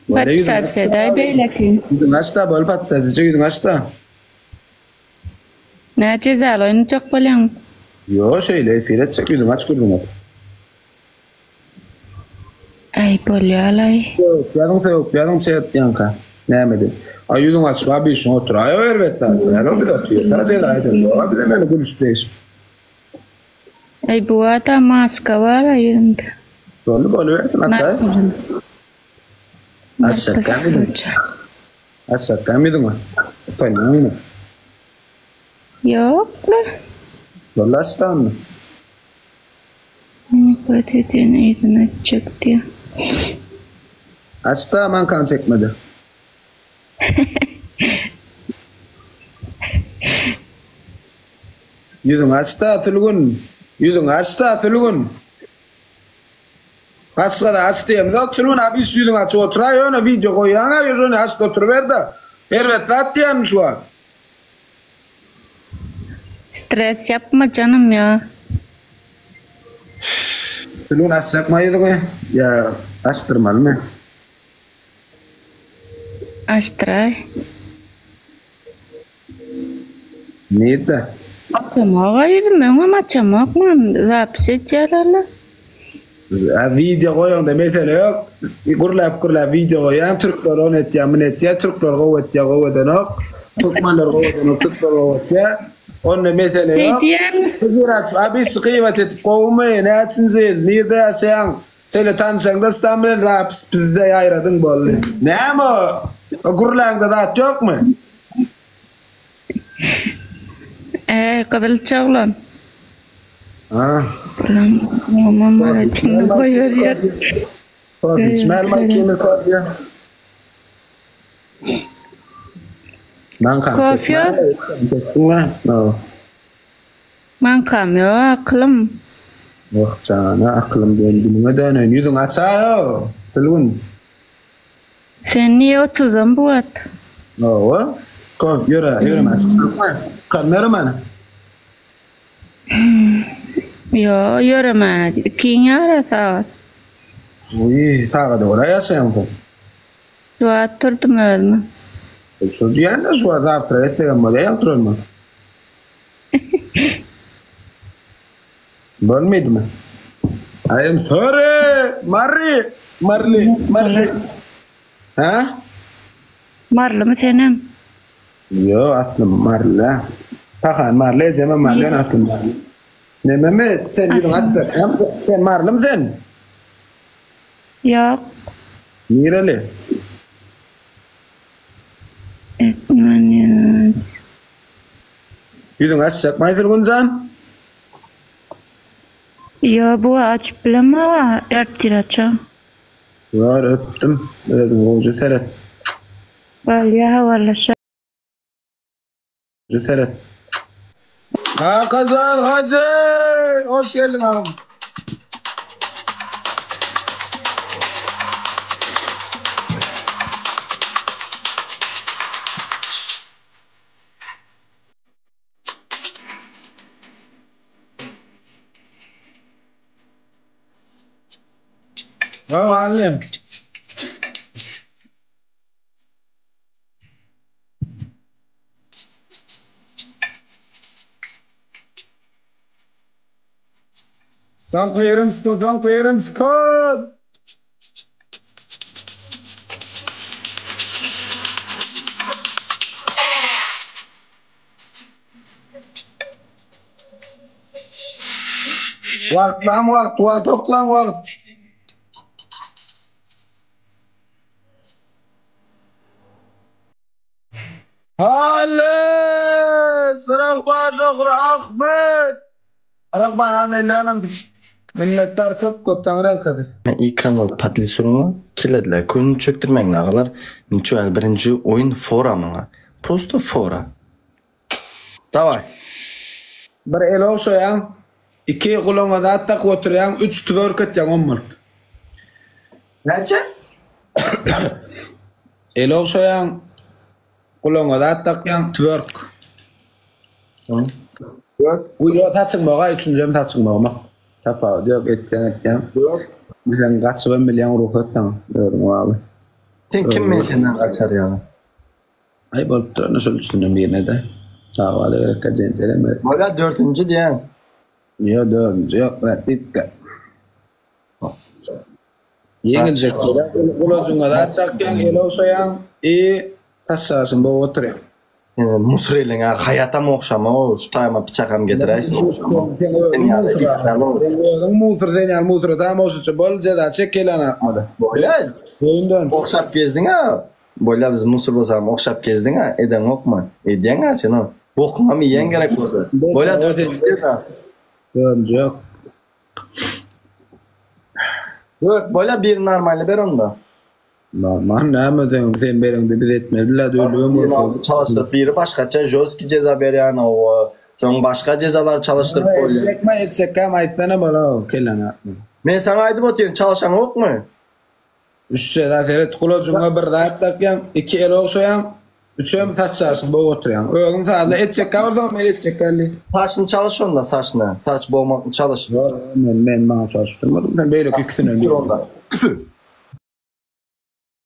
Podpisat edaý beýleki. Ýüzüňi aç-da, bol podpisat etjek ýüzüňi aç-da. Nä jezaly oýnajak bolýaň? Ýo, şeýle efir etjek, ýüzüňi aç gürrüň et. Aý bolýalaý. Sögüp ýazyň, sögüp ýazyň çet ýaňka. Nämedi? Aý ýüzüňi açyp a bişiň oturaý o erbet zat däl o biz otyrsa jeza eden ýok a bizem ýöne gülüşip degişip. Aý bu wada maska bar-a ýüzümde. Boldy bolubersin açaý. Açjakam ýüzüňi. Açjakam ýüzüňi. Utanýaňmy? Ýok-la. Boldy açda onda. Nifret edýän yzyna çek diýýär. Açda mankany çekmedi. Ýüzüňi açda Sülgün. Ýüzüňi açda Sülgün. Başgada aç diýemzok Sülgün abi şu ýüzüňi açyp oturaý ýöne wideo goýýaňa ýöne açyp oturyber-de. Erbet zat diýýänim şu wagt. Stres yapma canım ya. Sülgün açjakmy ýüzüňi ýa açdyrmalymy? Açdyraý. Nirde? Açamok-a ýüzümi, öňem açamok men, zapis etýärler-le. A wideo goýaňda mesele ýok. Gürläp gürläp wideo goýýaň, türkler ony etýär, muny etýär, türkler gowy etýär, gowy edenok. Türkmenler gowy edenok, türkler gowy etýär. Onda mesele ýok. Huzur açyp, abisi gyýbat edip gowumy, näçinji ýyl, nirde ýaşaýaň? Şeýle tanyşaňda stan bilen zapis bizde ýaýradyň boldy. Näme o? Gürläňde zat ýokmy? Eý, gyzylça oglan. Ha. Bulam mamam maratyny goýberýär. Kofe içmälim ikimiz kofe. Maňkam Kofe? çekmälim. No. Maňkam ýok, akylym. Wah jana, akylym diýen diliňe döneýin. Ýüzüňi açaý-ow, Sülgün. Sen niye otuzdan bu wagt? Hawa. Kof, ýöre, ýöremäne çykjakmy? Çykarmy ýöremäne? Ýo, ýöremäne diýdi. Ikiň ýara sagat. Uý, sagada görä ýaşaýaň sen. Şu wagt turdum özüme. Şu diýende şu wagt zawtrak etsegem bolýa, ýaňy turan bolsa. Bolmadymy? I am sorry! Marry! Marly, Marly. Ha? Marlymy senem? Ýo, aslym Marly. Pahan Marly, ejemem Marly, ýöne aslym Marly. Nememi sen ýüzüň açsak, hem sen Marlymy sen? Ýok. Nireli? Etmän. Ýüzüňi açjakmy Aýsülgünjan? Ýo bu açyp bilemok ertir açam. Bar öpdüm. Özüňe gowja seret. Bolýa habarlaşa. Seret. Kakajan Hajy! Hoş geldiň agam. Hawa, Soňky 20 sekund, soňky 20 sekund. Wagt lan wagt, wagt ok lan wagt. Haly! Syragban dogry Ahmet! Rahman Amelýanam minnetdar köp köp taňry ýalkasyn. Men i kanal podlisuruma kelediler köňül çökdirmäň agalar niço ýaly birinji oýun fora maňa prosto fora daway. Bir el ogşaýaň, iki gulagyňa zat dakyp oturýaň, üç twerk etýäň on bolup. Näçe? El ogşaýaň, gulagyňa zat dakýaň, twerk. Dört. Ýok saçyňmaga üçünjem saçyňmagyma. Tapawudy ýok etseň etýäň. Dört. Sen gaçybam bilýäň rugsat saňa özüňe bagly. Sen kim men senden gaçar ýaly? Aý bolupdyr indi şol üçünden birine-de. Dawa-da gerekkä jenjelem gerek. Bolýa dördünji diýen. Ýok dördünji ýok brat diýdik-ä. Ýeňiljek jeza gulajyňa zat dakýaň ele ogşaýaň i taşşaşyň bogup oturýaň. Sen musur eliňe haýatam ogşama o şu taýyma pyçakam getiräýsin ogşama. Sen özüň musur sen özüň musur sen ýaly musura tam ogşaça bol jeza çek kelläni akmada. Bolýa. Boýun dönsün. Ogşap gezdiňä bolýa biz musur bolsam ogşap gezdiňä edeňokmy? Edýäňä sen o bokuňam iýeň gerek bolsa. Bolýa dördünji jeza. Dördünji ýok. Dört bolýa birini normalny ber onda. Normal näme sen sen bereňde biz etmeli bile dördügem görkezdik. Çalyşdyryp biri başgaça žostki jeza berýän owa soň başga jezalar çalyşdyryp bolýar. Etjekmi etjekkäm aýtsana bola kelläňe atma. Men saňa aýdyp otyryn çalşaňokmy? Üç jeza seret gulajyňa bir zat dakýaň iki el ogşaýaň üçem saç çaşyň bogup oturýaň özüň sazla etjekkä bolsaň men etjekkä diý. Saçyny çalyş onda saçyny saç bogmakny çalyş. Ýok men men maňa çalyşdyrmadym sen beýleki ikisine Tüpür onda tüpür.